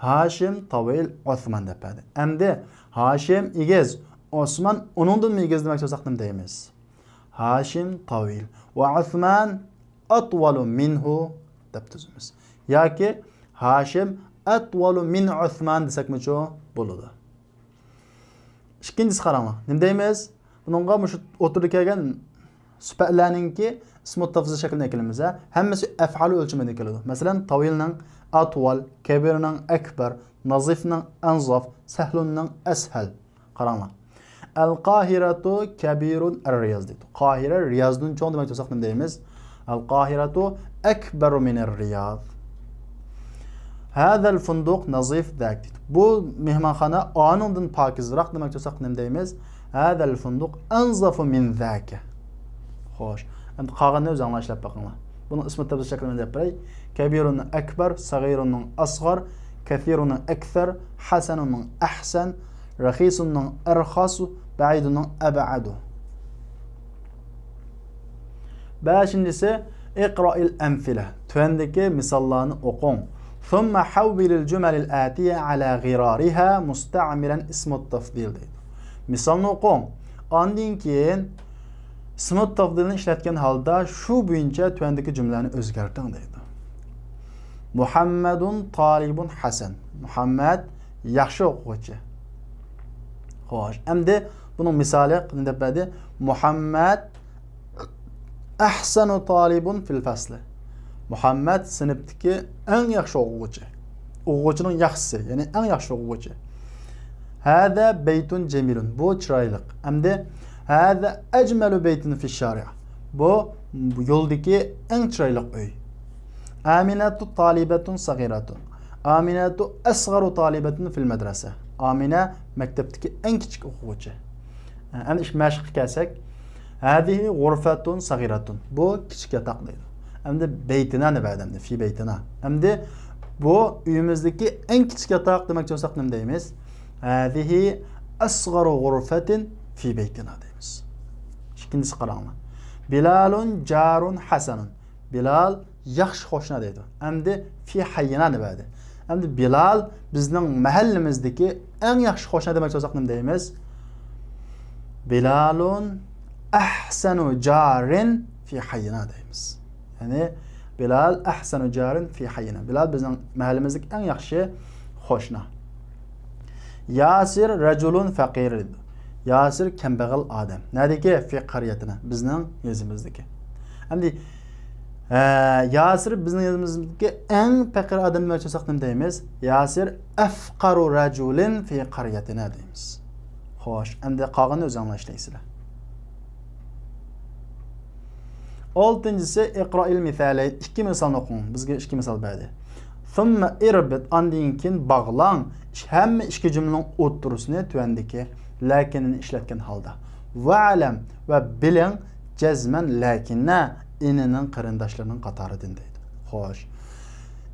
ھاشىم، تاۋىل، ئوسمان دەپ بەردى. ئەمدى ھاشىم ئېگىز، ئوسمان ئۇنىڭدىنمۇ ئېگىز دېمەكچى بولساق نېمە دەيمىز؟ ھاشىم تاۋىل ۋە ئوسمان ئەتۋالۇ مىنھۇ دەپ تۈزىمىز. ياكى ھاشىم أطول من عثمان دېسەكمۇچۇ بولىدۇ. ئىككىنچىسى قاراڭلار. نېمە دەيمىز؟ بۇنىڭغا مۇشۇ ئوتتۇرىدا كەلگەن سۈپەتلەرنىڭكى ئىسمۇ تەفزىل شەكلىنى ئەكىلىمىز، ھە؟ ھەممىسى ئەفئالى ئۆلچىمىدە كېلىدۇ. مەسىلەن، تاۋىلنىڭ ئەتۋال، كەبىرنىڭ ئەكبەر، نازىفنىڭ ئەنزاف، سەھلۇننىڭ ئەسھەل. قاراڭلار. القاهرة كبير الرياض دەيدۇ. قاھىرە رىيازدىن چوڭ دېمەكچى بولساق نېمە دەيمىز؟ القاهرة أكبر من الرياض. هذا الفندق نظيف ذاك دەيدۇ. بۇ مېھمانخانا ئانىڭدىن پاكىزراق دېمەكچى بولساق نېمە دەيمىز؟ هذا الفندق أنظف من ذاك. خوش. ئەمدى قالغىنىنى ئۆزۈڭلار ئىشلەپ بېقىڭلار. بۇنىڭ ئىسمى تەپسىل شەكلىنى دەپ بېرەي. كبيرنىڭ أكبر، صغيرنىڭ أصغر، كثيرنىڭ أكثر، حسننىڭ أحسن، رخيصنىڭ أرخص، بعيدنىڭ أبعد. بەشىنچىسى، اقرأ الأمثلة. تۆۋەندىكى مىساللارنى ئوقۇڭ. ثم حول الجمل الآتية على غرارها مستعملا اسم التفضيل دەيدۇ. مىسالنى ئوقۇڭ. ئاندىن كېيىن ئىسمۇت تەفزىلنى ئىشلەتكەن ھالدا شۇ بويىچە تۆۋەندىكى جۈملىلەرنى ئۆزگەرتىڭ دەيدۇ. محمد طالب حسن. مۇھەممەد ياخشى ئوقۇغۇچى. خوش، ئەمدى بۇنىڭ مىسالى نېمە دەپ بەردى؟ محمد أحسن طالب في الفصل. مۇھەممەد سىنىپتىكى ئەڭ ياخشى ئوقۇغۇچى. ئوقۇغۇچىنىڭ ياخشىسى، يەنى ئەڭ ياخشى ئوقۇغۇچى. هذا بيت جميل. بۇ چىرايلىق. ئەمدى هذا أجمل بيت في الشارع. بۇ يولدىكى ئەڭ چىرايلىق ئۆي. آمنة طالبة صغيرة. آمنة أصغر طالبة في المدرسة. ئامىنە مەكتەپتىكى ئەڭ كىچىك ئوقۇغۇچى. ئەمدى ئىش مەشىققە كەلسەك، هذه غرفة صغيرة. بۇ كىچىك ياتاق دەيدۇ. ئەمدى بيتنا نېمە ئەمدى؟ في بيتنا. ئەمدى بۇ ئۆيىمىزدىكى ئەڭ كىچىك ياتاق دېمەكچى بولساق نېمە دەيمىز؟ هذه أصغر غرفة في بيتنا دەيمىز. ئىككىنچىسى قاراڭلار. بلال جار حسن. بىلال ياخشى قوشنا دەيدۇ. ئەمدى في حينا نېمە دەيدۇ؟ ئەمدى بىلال بىزنىڭ مەھەللىمىزدىكى ئەڭ ياخشى قوشنا دېمەكچى بولساق نېمە دەيمىز؟ بلال أحسن جار في حينا دەيمىز. يەنى بىلال أحسن جار في حينا. بىلال بىزنىڭ مەھەللىمىزدىكى ئەڭ ياخشى قوشنا. ياسىر رجل فقير. ياسىر كەمبەغەل ئادەم. نەدىكى؟ في قريتنا. بىزنىڭ يېزىمىزدىكى. ئەمدى، ئە، ياسىر بىزنىڭ يېزىمىزدىكى ئەڭ پەقىر ئادەم دېمەكچى بولساق نېمە دەيمىز؟ ياسىر أفقر رجل في قريتنا دەيمىز. خوش، ئەمدى قالغىنىنى ئۆزۈڭلار ئىشلەيسىلەر. ئالتىنچىسى، اقرأ المثالين. ئىككى مىسالنى ئوقۇڭ. بىزگە ئىككى مىسال بەردى. ثم اربط، ئاندىن كېيىن باغلاڭ. ئىش-، ھەممە ئىككى جۈملىنىڭ ئوتتۇرىسىنى تۆۋەندىكى لەكىننى ئىشلەتكەن ھالدا. واعلم، ۋە بىلىڭ، جەزمەن لەكىننە ئىنىنىڭ قېرىنداشلىرىنىڭ قاتارىدىن دەيدۇ. خوش.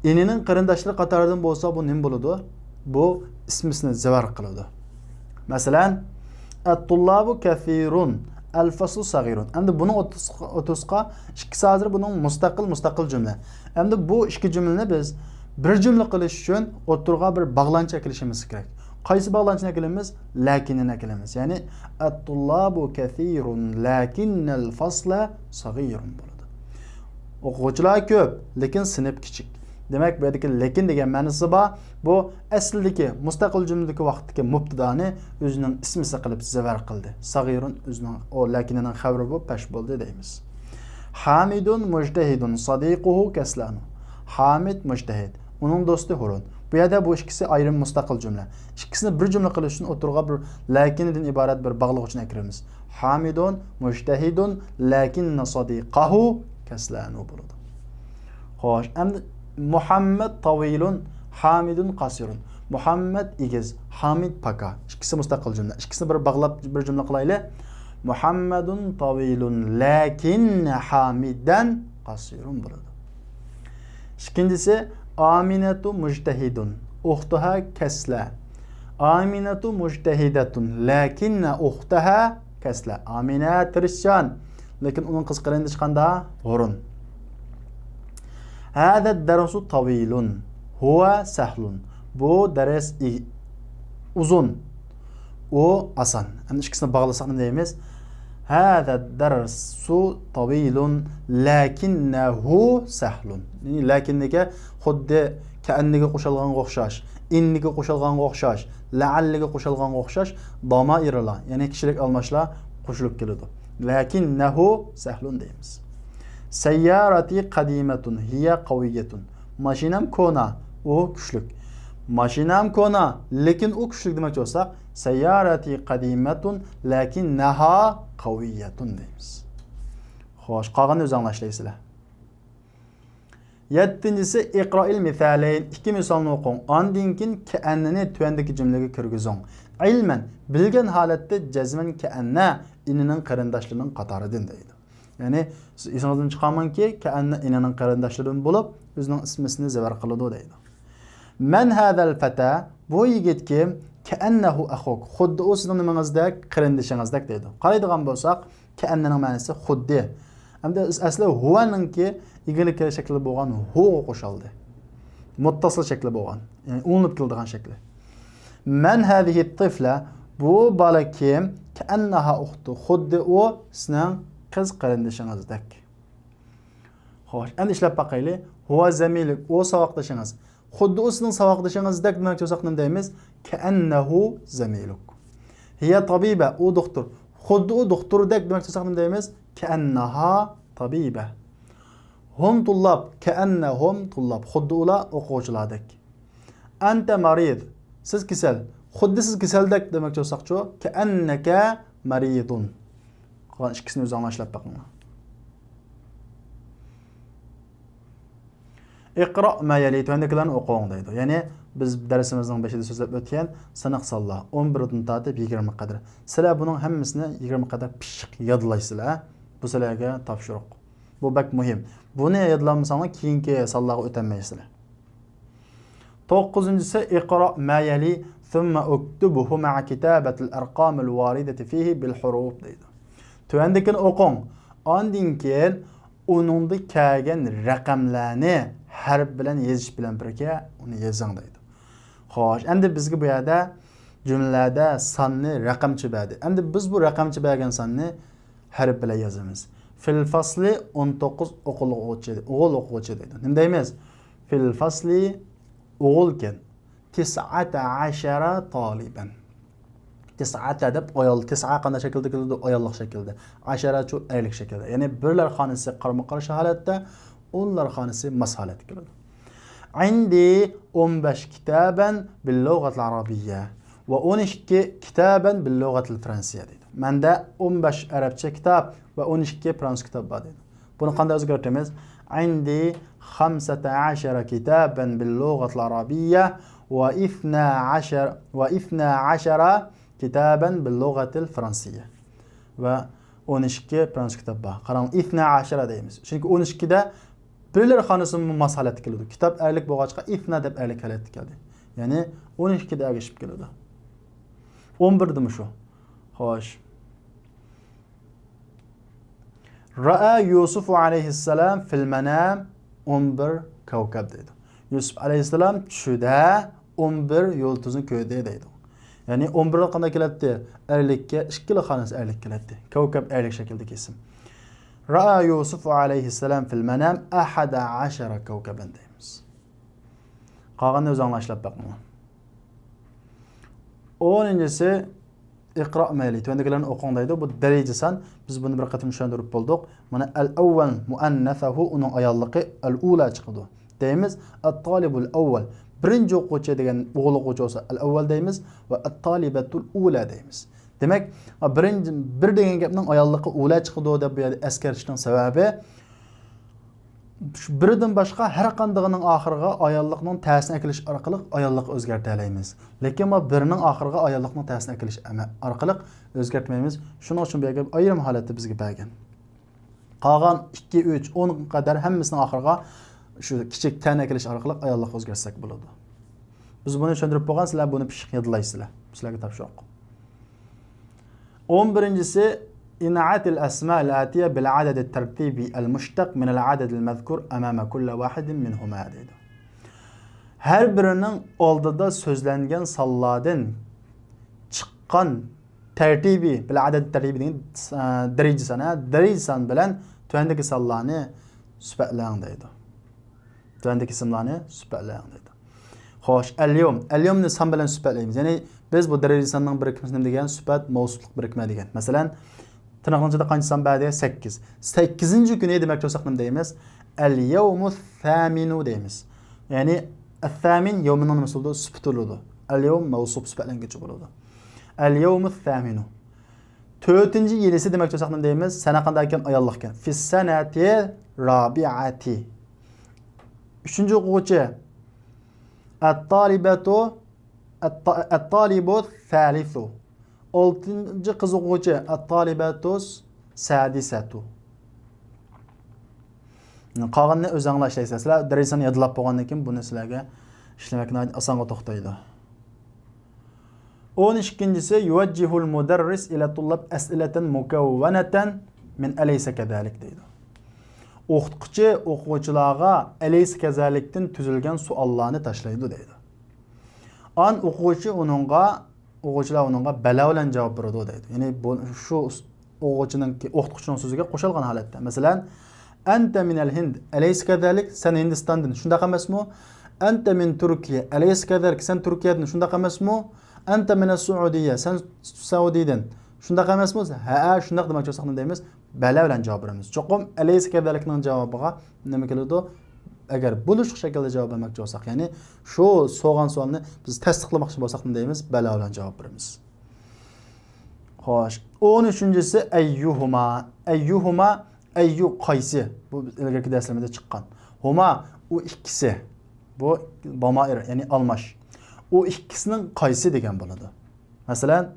ئىنىنىڭ قېرىنداشلىرى قاتارىدىن بولسا بۇ نېمە بولىدۇ؟ بۇ ئىسمىسىنى زەۋەر قىلىدۇ. مەسىلەن، الطلاب كثير، الفصل صغير. ئەمدى بۇنىڭ ئوتتۇرىسىغا، ئوتتۇرىسىغا ئىككىسى ھازىر بۇنىڭ مۇستەقىل، مۇستەقىل جۈملە. ئەمدى بۇ ئىككى جۈملىنى بىز بىر جۈملە قىلىش ئۈچۈن ئوتتۇرىغا بىر باغلانچە ئەكىلىشىمىز كېرەك. قايسى باغلانچىنى ئەكىلىمىز؟ لەكىننى ئەكىلىمىز. يەنى، الطلاب كثير لكن الفصل صغير بولىدۇ. ئوقۇغۇچىلار كۆپ، لېكىن سىنىپ كىچىك. دېمەك، بۇ يەردىكى لېكىن دېگەن مەنىسى بار. بۇ ئەسلىدىكى مۇستەقىل جۈملىدىكى ۋاقىتتىكى مۇبتىدانى ئۆزىنىڭ ئىسمىسى قىلىپ زەۋەر قىلدى. صغير ئۆزىنىڭ ئۇ لەكىنىنىڭ خەۋىرى بولۇپ پەش بولدى دەيمىز. حامد مجتهد صديقه كسلان. ھامىد مۇجتەھىد، ئۇنىڭ دوستى ھۇرۇن. بۇ يەردە بۇ ئىككىسى ئايرىم مۇستەقىل جۈملە. ئىككىسىنى بىر جۈملە قىلىش ئۈچۈن ئوتتۇرىغا بىر لەكىندىن ئىبارەت بىر باغلىغۇچنى ئەكىرىمىز. حامد مجتهد لكن صديقه كسلان بولىدۇ. خوش، ئەمدى مۇھەممەد تاۋىلۇن، ھامىدۇن قاسىرۇن. مۇھەممەد ئېگىز، ھامىد پاكا. ئىككىسى مۇستەقىل جۈملە. ئىككىسىنى بىر باغلاپ بىر جۈملە قىلايلى. مۇھەممەدۇن تاۋىلۇن لەكىن ھامىدەن قاسىرۇن بولىدۇ. ئىككىنچىسى، ئامىنەتۇ مۇجتەھىدۇن، ئۇختۇھا كەسلە. ئامىنەتۇ مۇجتەھىدەتۇن، لەكىننە ئۇختەھا كەسلە. ئامىنە تىرىشچان، لېكىن ئۇنىڭ قىز قېرىندىشى قاندا؟ ھۇرۇن. ھەدە دەرسۇ تاۋىلۇن، ھۇۋە سەھلۇن. بۇ دەرس ئى-، ئۇزۇن، ئۇ ئاسان. ئەمدى ئىككىسىنى باغلىساق نېمە دەيمىز؟ هذا الدرس طويل لكنه سهل. يەنى لەكىننىكى خۇددى كەئەننىگە قوشۇلغانغا ئوخشاش، ئىننىگە قوشۇلغانغا ئوخشاش، لەئەللىگە قوشۇلغانغا ئوخشاش دامائىرلار، يەنى كىشىلىك ئالماشلار قوشۇلۇپ كېلىدۇ. لكنه سهل دەيمىز. سيارتي قديمة هي قوية. ماشىنام كونا، ئۇ كۈچلۈك. ماشىنام كونا، لېكىن ئۇ كۈچلۈك دېمەكچى بولساق، سيارتي قديمة لكنها قوية دەيمىز. خوش، قالغىنىنى ئۆزۈڭلار ئىشلەيسىلەر. يەتتىنچىسى، اقرأ المثالين. ئىككى مىسالنى ئوقۇڭ. ئاندىن كېيىن كەئەننىنى تۆۋەندىكى جۈملىگە كىرگۈزۈڭ. علما، بىلگەن ھالەتتە جەزمەن كەئەننە ئىنىنىڭ قېرىنداشلىرىنىڭ قاتارىدىن دەيدۇ. يەنى سىز ئېسىڭىزدىن چىقارماڭكى، كەئەننە ئىنىنىڭ قېرىنداشلىرىدىن بولۇپ، ئۆزىنىڭ ئىسمىسىنى زەۋەر قىلىدۇ دەيدۇ. من هذا الفتى، بۇ يىگىت كىم؟ كأنه أخوك، خۇددى ئۇ سىزنىڭ نېمىڭىزدەك، قېرىندىشىڭىزدەك دەيدۇ. قارايدىغان بولساق، كأننىنىڭ مەنىسى خۇددى. ئەمدى ئەسلى ھۇۋانىڭكى ئىگىلىك شەكلى بولغان ھۇغا قوشۇلدى. مۇتتەسىل شەكلى بولغان، يەنى ئۇلىنىپ كېلىدىغان شەكلى. من هذه الطفلة، بۇ بالا كىم؟ كأنها أخته، خۇددى ئۇ سىزنىڭ قىز قېرىندىشىڭىزدەك. خوش، ئەمدى ئىشلەپ باقايلى. هو زميلك، ئۇ ساۋاقدىشىڭىز. خۇددى ئۇ سىزنىڭ ساۋاقدىشىڭىزدەك دېمەكچى بولساق نېمە دەيمىز؟ كأنه زميلك. هي طبيبة، ئۇ دوختۇر. خۇددى ئۇ دوختۇردەك دېمەكچى بولساق نېمە دەيمىز؟ كأنها طبيبة. هم طلاب، كأنهم طلاب. خۇددى ئۇلار ئوقۇغۇچىلاردەك. أنت مريض، سىز كېسەل. خۇددى سىز كېسەلدەك دېمەكچى بولساقچۇ؟ كأنك مريض. قالغان ئىككىسىنى ئۆزۈڭلار ئىشلەپ بېقىڭلار. اقرأ ما يلي، تۆۋەندىكىلەرنى ئوقۇڭ دەيدۇ. يەنى بىز دەرسىمىزنىڭ بېشىدا سۆزلەپ ئۆتكەن ساناق سانلار، ئون بىردىن تارتىپ يىگىرمە قەدەر. سىلەر بۇنىڭ ھەممىسىنى يىگىرمە قەدەر پىششىق يادلايسىلەر. بۇ سىلەرگە تاپشۇرۇق. بۇ بەك مۇھىم. بۇنى يادلانمىساڭلار كېيىنكى سانلارغا ئۆتەلمەيسىلەر. توققۇزىنچىسى، اقرأ ما يلي ثم اكتبه مع كتابة الأرقام الواردة فيه بالحروف دەيدۇ. تۆۋەندىكىنى ئوقۇڭ. ئاندىن كېيىن ئۇنىڭدا كەلگەن رەقەملەرنى ھەرپ بىلەن يېزىش بىلەن بىرگە ئۇنى يېزىڭ دەيدۇ. خوش، ئەمدى بىزگە بۇ يەردە جۈملىلەردە ساننى رەقەمچە بەردى. ئەمدى بىز بۇ رەقەمچە بەرگەن ساننى ھەرپ بىلەن يازىمىز. في الفصل ئون توققۇز ئوقۇغۇچى، ئوغۇل ئوقۇغۇچى دەيدۇ. نېمە دەيمىز؟ في الفصل ئوغۇلكەن. تسعة عشر طالبا. تسعة دەپ ئايال، تسعة قانداق شەكىلدە كېلىدۇ؟ ئاياللىق شەكىلدە. عشرەچۇ ئەرلىك شەكىلدە. يەنى بىرلەر خانىسى قارمۇ قارشى ھالەتتە، ئونلار خانىسى ماس ھالەتتە كېلىدۇ. عندي ئون بەش كتابا باللغة العربية ۋە ئون ئىككى كتابا باللغة الفرنسية دەيدۇ. مەندە ئون بەش ئەرەبچە كىتاب ۋە ئون ئىككى فرانسۇز كىتاب بار دەيدۇ. بۇنى قانداق ئۆزگەرتىمىز؟ عندي خمسة عشر كتابا باللغة العربية واثنا عشر، واثنا عشر كتابا باللغة الفرنسية. ۋە ئون ئىككى فرانسۇز كىتاب بار. قاراڭ، ئىسنا ئەشەرە دەيمىز. چۈنكى ئون ئىككىدە بىرلەر خانىسىمۇ ماس ھالەتتە كېلىدۇ. كىتاب ئەرلىك بولغاچقا، ئىسنا دەپ ئەرلىك ھالەتتە كەلدى. يەنى ئون ئىككىدە ئەگىشىپ كېلىدۇ. ئون بىردىمۇ شۇ. خوش. رأى يوسف عليه السلام في المنام ئون بىر كوكب دەيدۇ. يۈسۈپ ئەلەيھىسسالام چۈشىدە ئون بىر يۇلتۇزنى كۆردى دەيدۇ. يەنى ئون بىر قانداق كېلەتتى؟ ئەرلىككە، ئىككىلا خانىسى ئەرلىك كېلەتتى. كوكب ئەرلىك شەكىلدىكى ئىسىم. رأى يوسف عليه السلام في المنام أحد عشر كوكبا دەيمىز. قالغىنىنى ئۆزۈڭلار ئىشلەپ بېقىڭلار. ئونىنچىسى، اقرأ ما يلي، تۆۋەندىكىلەرنى ئوقۇڭ دەيدۇ. بۇ دەرىجە سان. بىز بۇنى بىر قېتىم چۈشەندۈرۈپ بولدۇق. مانا، الأول مؤنثه، ئۇنىڭ ئاياللىقى، الأولى چىقىدۇ. دەيمىز، الطالب الأول. بىرىنچى ئوقۇغۇچى دېگەن ئوغۇل ئوقۇغۇچى بولسا، الأول دەيمىز ۋە الطالبة الأولى دەيمىز. دېمەك، بىرىنچى، بىر دېگەن گەپنىڭ ئاياللىقى ئۇلە چىقىدۇ دەپ بۇ يەردە ئەسكەرتىشنىڭ سەۋەبى، شۇ بىردىن باشقا ھەر قاندىقىنىڭ ئاخىرىغا ئاياللىقنىڭ تەسىنى ئەكېلىش ئارقىلىق ئاياللىققا ئۆزگەرتەلەيمىز. لېكىن بۇ بىرنىڭ ئاخىرىغا ئاياللىقنىڭ تەسىنى ئەكېلىش ئەمە-، ئارقىلىق ئۆزگەرتمەيمىز. شۇنىڭ ئۈچۈن بۇ يەرگە ئايرىم ھالەتتە بىزگە بەرگەن. قالغان ئىككى، ئۈچ، ئون قەدەر ھەممىسىنىڭ ئاخىرىغا شۇ كىچىك تەنە ئەكېلىش ئارقىلىق ئاياللىققا ئۆزگەرتسەك بولىدۇ. بىز بۇنى چۈشەندۈرۈپ بولغان، سىلەر بۇنى پىششىق يادلايسىلەر. سىلەرگە تاپشۇرۇق. ئون بىرىنچىسى، انعت الأسماء الآتية بالعدد الترتيبي المشتق من العدد المذكور أمام كل واحد منهما دەيدۇ. ھەر بىرىنىڭ ئالدىدا سۆزلەنگەن سانلاردىن چىققان تەرتىبى، بىل ئەدەد تەرتىبى دېگەن، ئە، دەرىجە سان، ھە، دەرىجە سان بىلەن تۆۋەندىكى سانلارنى سۈپەتلەڭ دەيدۇ. تۆۋەندىكى ئىسىملارنى سۈپەتلەڭ دەيدۇ. خوش، ئەليوم. ئەليومنى سان بىلەن سۈپەتلەيمىز. يەنى بىز بۇ دەرىجە ساننىڭ بىرىكمىسى نېمە دېگەن؟ سۈپەت، مەۋسۇپلۇق بىرىكمە دېگەن. مەسىلەن، تىرناقنىڭ ئىچىدە قانچە سان بار دېگەن؟ سەككىز. سەككىزىنچى كۈنى دېمەكچى بولساق نېمە دەيمىز؟ ئەليەۋمۇ سامىنۇ دەيمىز. يەنى ئەسسامىن يەۋمنىڭ نېمىسى بولىدۇ؟ سۈپىتى بولىدۇ. ئەليەۋم مەۋسۇپ سۈپەتلەنگۈچى بولىدۇ. ئەليەۋمۇ سامىنۇ. تۆتىنچى يىلىسى دېمەكچى بولساق نېمە دەيمىز؟ سەنە قانداق ئىكەن؟ ئاياللىق ئىكەن. فىسسەنەتى رابىئەتى. ئۈچىنچى ئوقۇغۇچى. ئەتتالىبەتۇ، ئەتتا-، ئەتتالىبۇ سالىسۇ. ئالتىنچى قىز ئوقۇغۇچى. ئەتتالىبەتۇ سادىسەتۇ. قالغىنىنى ئۆزۈڭلار ئىشلەيسىلەر. سىلەر دەرسنى يادلاپ بولغاندىن كېيىن بۇنى سىلەرگە ئىشلىمەك ناھايىتى ئاسانغا توختايدۇ. ئون ئىككىنچىسى، يۇۋەججىھۇل مۇدەررىس ئىلە تۇللاب ئەسئىلەتەن مۇكەۋۋەنەتەن مىن ئەلەيسە كەزالىك دەيدۇ. ئوقۇتقۇچى ئوقۇغۇچىلارغا ئەلەيسە كەزالىكتىن تۈزۈلگەن سوئاللارنى تاشلايدۇ دەيدۇ. ئان ئوقۇغۇچى ئۇنىڭغا، ئوقۇغۇچىلار ئۇنىڭغا بەلە بىلەن جاۋاب بېرىدۇ دەيدۇ. يەنى بۇ، شۇ ئوقۇغۇچىنىڭكى، ئوقۇتقۇچىنىڭ سۆزىگە قوشۇلغان ھالەتتە. مەسىلەن، ئەنتە مىنەل ھىند، ئەلەيسە كەزالىك، سەن ھىندىستاندىن، شۇنداق ئەمەسمۇ؟ ئەنتە مىن تۈركىيە، ئەلەيسە كەزالىك، سەن تۈركىيەدىن، شۇنداق ئەمەسمۇ؟ ئەنتە مىنەس سەئۇدىيە، سەن سەئۇدىدىن، شۇنداق ئەمەسمۇ؟ ھەئە، شۇنداق دېمەكچى بولساق نېمە دەيمىز؟ بەلە بىلەن جاۋاب بېرىمىز. چوقۇم ئەلەيسە كەزالىكنىڭ جاۋابىغا نېمە كېلىدۇ؟ ئەگەر بولۇشلۇق شەكىلدە جاۋاب بەرمەكچى بولساق، يەنى شۇ سورىغان سوئالنى بىز تەستىقلىماقچى بولساق نېمە دەيمىز؟ بەلە بىلەن جاۋاب بېرىمىز. خوش، ئون ئۈچىنچىسى ئەييۇھۇما. ئەييۇھۇما، ئەييۇ قايسى؟ بۇ بىز ئىلگىرىكى دەرسلىرىمىزدە چىققان. ھۇما، ئۇ ئىككىسى. بۇ ضمائر، يەنى ئالماش. ئۇ ئىككىسىنىڭ قايسى دېگەن بولىدۇ. مەسىلەن،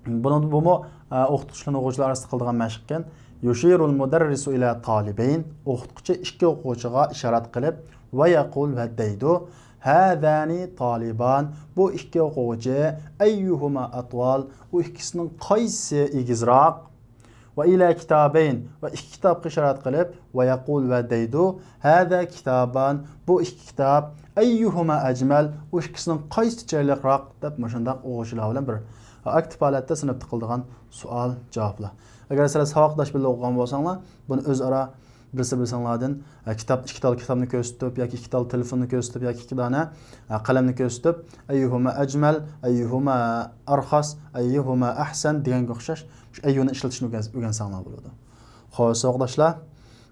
بۇنىڭدا بۇمۇ، ئە، ئوقۇتقۇچى بىلەن ئوقۇغۇچىلار ئارىسىدا قىلىدىغان مەشىق ئىكەن. يۇشىرۇل مۇدەررىسۇ ئىلە تالىبەين. ئوقۇتقۇچى ئىككى ئوقۇغۇچىغا ئىشارەت قىلىپ، ۋە يەقۇل، ۋە دەيدۇ، ھازانى تالىبان. بۇ ئىككى ئوقۇغۇچى. ئەييۇھۇما ئەتۋال. ئۇ ئىككىسىنىڭ قايسى ئېگىزراق؟ ۋە ئىلە كىتابەين، ۋە ئىككى كىتابقا ئىشارەت قىلىپ، ۋە يەقۇل، ۋە دەيدۇ، ھازا كىتابان، بۇ ئىككى كىتاب، ئەييۇھۇما ئەجمەل، ئۇ ئىككىسىنىڭ قايسى چىرايلىقراق، دەپ مۇشۇنداق ئوقۇغۇچىلار بىلەن بىر ئاكتىپ ھالەتتە سىنىپتا قىلىدىغان سوئال جاۋابلار. ئەگەر سىلەر ساۋاقداش بىلەن ئوقۇغان بولساڭلار، بۇنى ئۆزئارا بىرسى بىرسىڭلاردىن، ئە، كىتاب، ئىككى تال كىتابنى كۆرسىتىپ ياكى ئىككى تال تېلېفوننى كۆرسىتىپ ياكى ئىككى دانە، ئە، قەلەمنى كۆرسىتىپ، ئەييۇھۇما ئەجمەل، ئەييۇھۇما ئەرخەس، ئەييۇھۇما ئەھسەن دېگەنگە ئوخشاش شۇ ئەييۇنى ئىشلىتىشنى ئۆگەن-، ئۆگەنسەڭلار بولىدۇ. خوش، ساۋاقداشلار،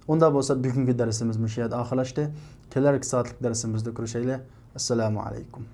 ئۇنداق بولسا بۈگۈنكى دەرسىمىز مۇشۇ يەردە ئاخىرلاشتى. كېلەركى سائەتلىك دەرسىمىزدە كۆرۈشەيلى. ئەسسالامۇ ئەلەيكۇم.